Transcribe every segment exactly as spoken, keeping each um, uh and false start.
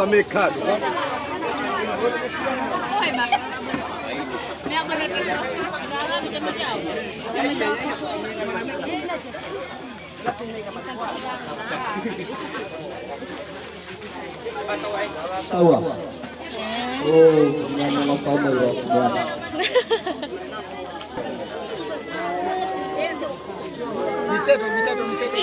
Mekadu. Aua. Oh, yang mau tahu ya. Mite do, mite do, mite do.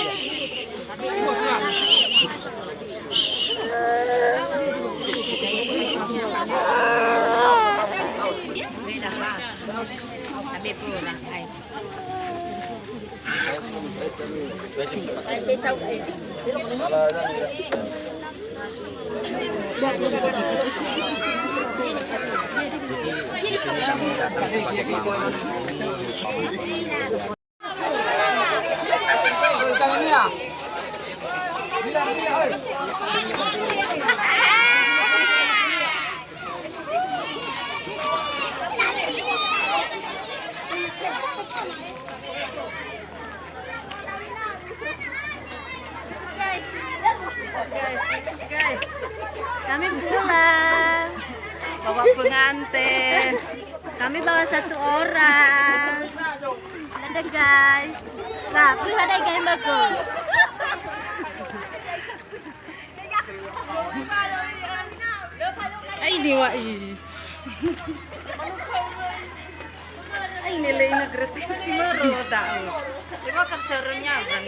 Guys, guys, guys. Kami pulang. Bawa pengantin. Kami bawa satu orang. Dadah, guys. Nah, tuh ada yang bagus. Ai, ini, Wak, ih. Ai, nilai negeri si mero, tak. Cuma kan serunya, kan.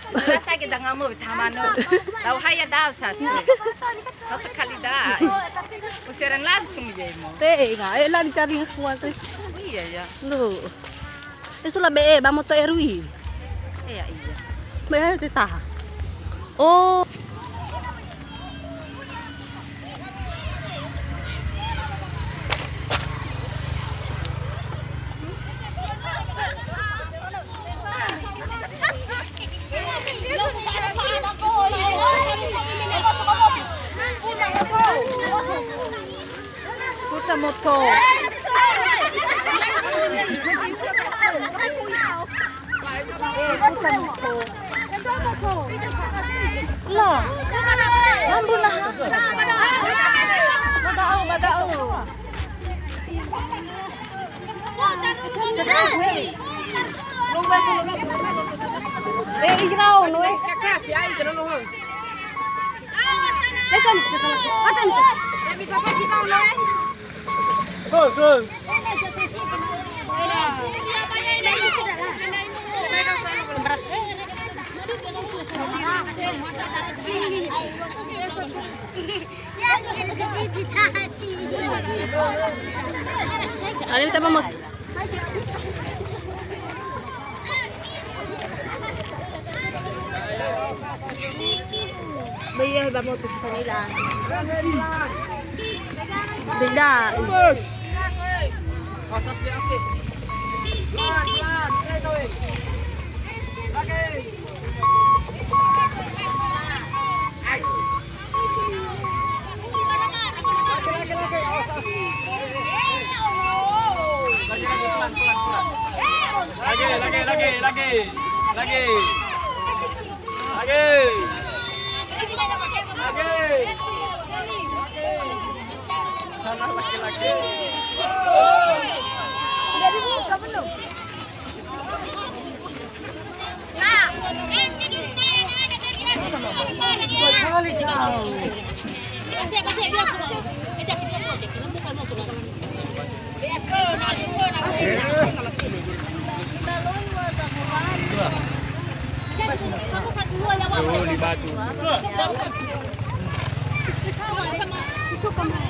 Rasa kita nggak mau taman. Tahu hai ya, dah, satu. Tahu sekali dah. Usiran langsung ya, mau. Teh, nggak, eh, lah dicari kuat, eh. Iya, ya. Loh. Itu lah B E, ba moto Erwi. Iya, iya. Be, eh, teh taha. Oh. Kota moto. Loh, lambu naha. Bada'u, bada'u. Eh, ijrau, no, eh. Kakasi, ai, jangan, no. Ale, kita mau. Beliau ba moto kita nila. Beda. Lagi, lagi, lagi, lagi. Lagi. Lagi. Lagi. Anak laki-laki.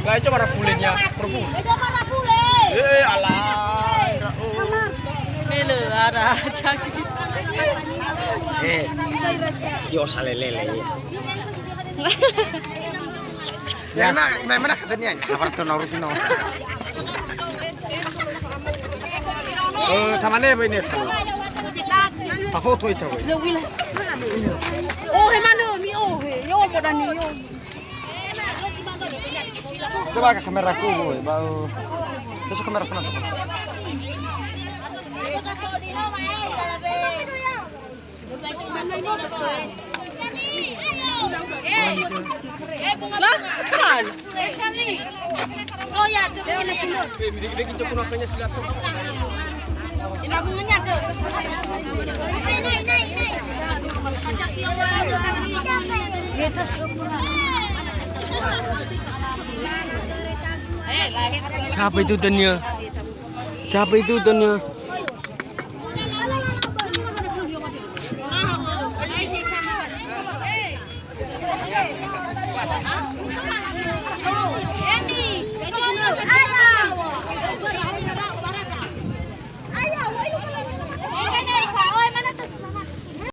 Lah, coba rafulenya, proful. Eh, alah. Mele ada cagi. Eh, yo salelele. Ya, mana, mana katanya? Apa tuh naruh kino? Eh, tamane ba ini talu. Tafoto ita, weh. Oh, he mana mi, oh, he. Yo, bodoh ni, yo. Coba ke kamera ku, weh, bau. Terus kamera sana. Lah, kan. Siapa itu, Dania? Siapa itu, Dania?